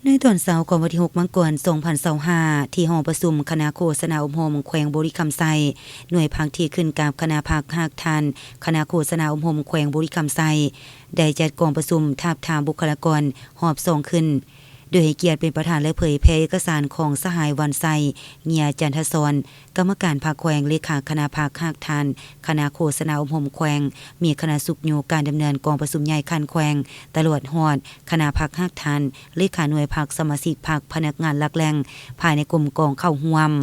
ໃນຕອນເຊົ້າຂອງວັນທີຫົກ ມັງກອນ ສອງພັນຊາວຫ້າ ທີ່ຫໍປະຊຸມຄະນະໂຄສະນາອົບຮົມແຂວງບໍລິຄຳໄຊ, ໜ່ວຍພັກທີ່ຂຶ້ນກັບຄະນະພັກຮາກຖານຄະນະໂຄສະນາອົບຮົມແຂວງບໍລິຄຳໄຊ ໄດ້ຈັດກອງປະຊຸມທາບທາມບຸກຄະລາກອນຮອບສອງຂຶ້ນ, ໂດຍໃຫ້ກຽດເປັນປະທານ ແລະ ເຜີຍແຜ່ເອກະສານຂອງສະຫາຍ ວັນໄຊ ເງຍຈັນທະສອນ, ກຳມະການພັກແຂວງ, ເລຂາຄະນະພັກຮາກຖານຄະນະໂຄສະນາອົບຮົມແຂວງ, ມີຄະນະຊຸກຍູ້ການດຳເນີນກອງປະຊຸມໃຫຍ່ຂັ້ນແຂວງ, ຕະຫຼອດຮອດຄະນະພັກຮາກຖານ, ເລຂາໜ່ວຍພັກ, ສະມາຊິກພັກ, ພະນັກງານຫຼັກແຫຼ່ງພາຍໃນກົມກອງເຂົ້າຮ່ວມ.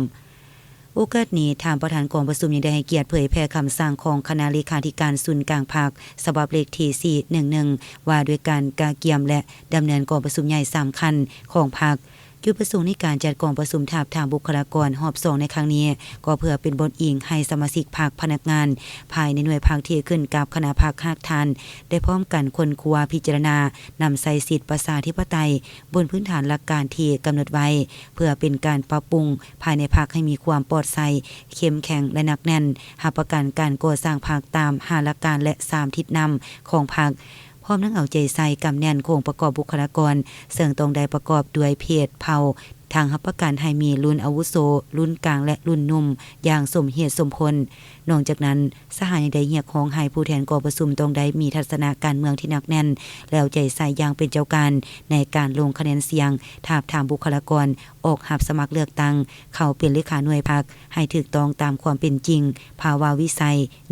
ໂອກາດນີ້, ທ່ານປະທານກອງປະຊຸມຍັງໄດ້ໃຫ້ກຽດເຜີຍແຜ່ຄຳສັ່ງຂອງຄະນະເລຂາທິການສູນກາງພັກ ສະບັບເລກທີສີ່ໜຶ່ງໜຶ່ງ ວ່າດ້ວຍການກະກຽມ ແລະ ດຳເນີນກອງປະຊຸມໃຫຍ່ສຳຄັນຂອງພັກ. ຈຸດປະສົງໃນການຈັດກອງປະຊຸມທາບທາມບຸກຄະລາກອນຮອບສອງໃນຄັ້ງນີ້ ກໍເພື່ອເປັນບ່ອນອີງໃຫ້ສະມາຊິກພັກ, ພະນັກງານພາຍໃນໜ່ວຍພັກທີ່ຂຶ້ນກັບຄະນະພັກຮາກຖານ ໄດ້ພ້ອມກັນຄົ້ນຄວ້າ, ພິຈາລະນາ, ນຳໃຊ້ສິດປະຊາທິປະໄຕບົນພື້ນຖານຫຼັກການທີ່ກຳນົດໄວ້, ເພື່ອເປັນການປັບປຸງພາຍໃນພັກໃຫ້ມີຄວາມປອດໃສ, ເຂັ້ມແຂງ ແລະ ໜັກແໜ້ນ, ຮັບປະກັນການກໍ່ສ້າງພັກຕາມຫ້າຫຼັກການ ແລະ ສາມທິດນຳຂອງພັກ. ພ້ອມທັງເອົາໃຈໃສ່ກຳແໜ້ນໂຄງປະກອບບຸກຄະລາກອນ, ເຊິ່ງຕ້ອງໄດ້ປະກອບດ້ວຍເພດເຜົ່າ, ທັງຮັບປະກັນໃຫ້ມີລຸ້ນອາວຸໂສ, ລຸ້ນກາງ ແລະ ລຸ້ນໜຸ່ມຢ່າງສົມເຫດສົມຜົນ. ນອກຈາກນັ້ນ, ສະຫາຍຍັງໄດ້ຮຽກຮ້ອງໃຫ້ຜູ້ແທນກອງປະຊຸມຕ້ອງໄດ້ມີທັດສະນະການເມືອງທີ່ໜັກແໜ້ນ ແລະ ເອົາໃຈໃສ່ຢ່າງເປັນເຈົ້າການໃນການລົງຄະແນນສຽງທາບທາມບຸກຄະລາກອນອອກຮັບສະໝັກເລືອກຕັ້ງເຂົ້າເປັນເລຂາໜ່ວຍພັກ ໃຫ້ຖືກຕ້ອງຕາມຄວາມເປັນຈິງ, ພາວະວິໄສ,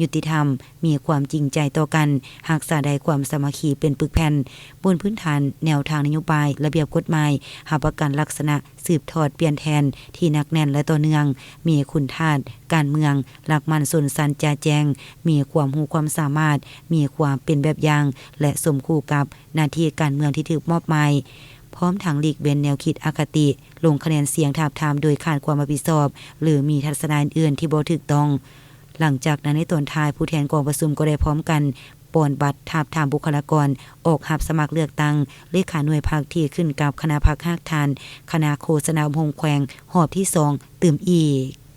ຍຸຕິທຳ, ມີຄວາມຈິງໃຈຕໍ່ກັນ, ຮັກສາໄດ້ຄວາມສາມັກຄີເປັນປຶກແຜ່ນ, ບົນພື້ນຖານແນວທາງນະໂຍບາຍ, ລະບຽບກົດໝາຍ, ຮັບປະກັນລັກສະນະສືບທອດປ່ຽນແທນທີ່ໜັກແໜ້ນ ແລະ ຕໍ່ເນື່ອງ, ມີຄຸນທາດການເມືອງ, ຫຼັກໝັ້ນຊົນຊັ້ນຈະແຈ້ງ, ມີຄວາມຮູ້ຄວາມສາມາດ, ມີຄວາມເປັນແບບຢ່າງ ແລະ ສົມຄູ່ກັບໜ້າທີ່ການເມືອງທີ່ຖືກມອບໝາຍ, ພ້ອມທັງຫຼີກເວັ້ນແນວຄິດອະຄະຕິ, ລົງຄະແນນສຽງທາບທາມໂດຍຂາດຄວາມຮັບຜິດຊອບ ຫຼື ມີທັດສະນະອື່ນໆທີ່ບໍ່ຖືກຕ້ອງ. ຫຼັງຈາກນັ້ນໃນຕອນທ້າຍ, ຜູ້ແທນກອງປະຊຸມກໍໄດ້ພ້ອມກັນປ່ອນບັດທາບທາມບຸກຄະລາກອນອອກຮັບສະໝັກເລືອກຕັ້ງເລຂາໜ່ວຍພັກທີ່ຂຶ້ນກັບຄະນະພັກຮາກຖານຄະນະໂຄສະນາອົບຮົມແຂວງຮອບທີສອງຕື່ມອີກ.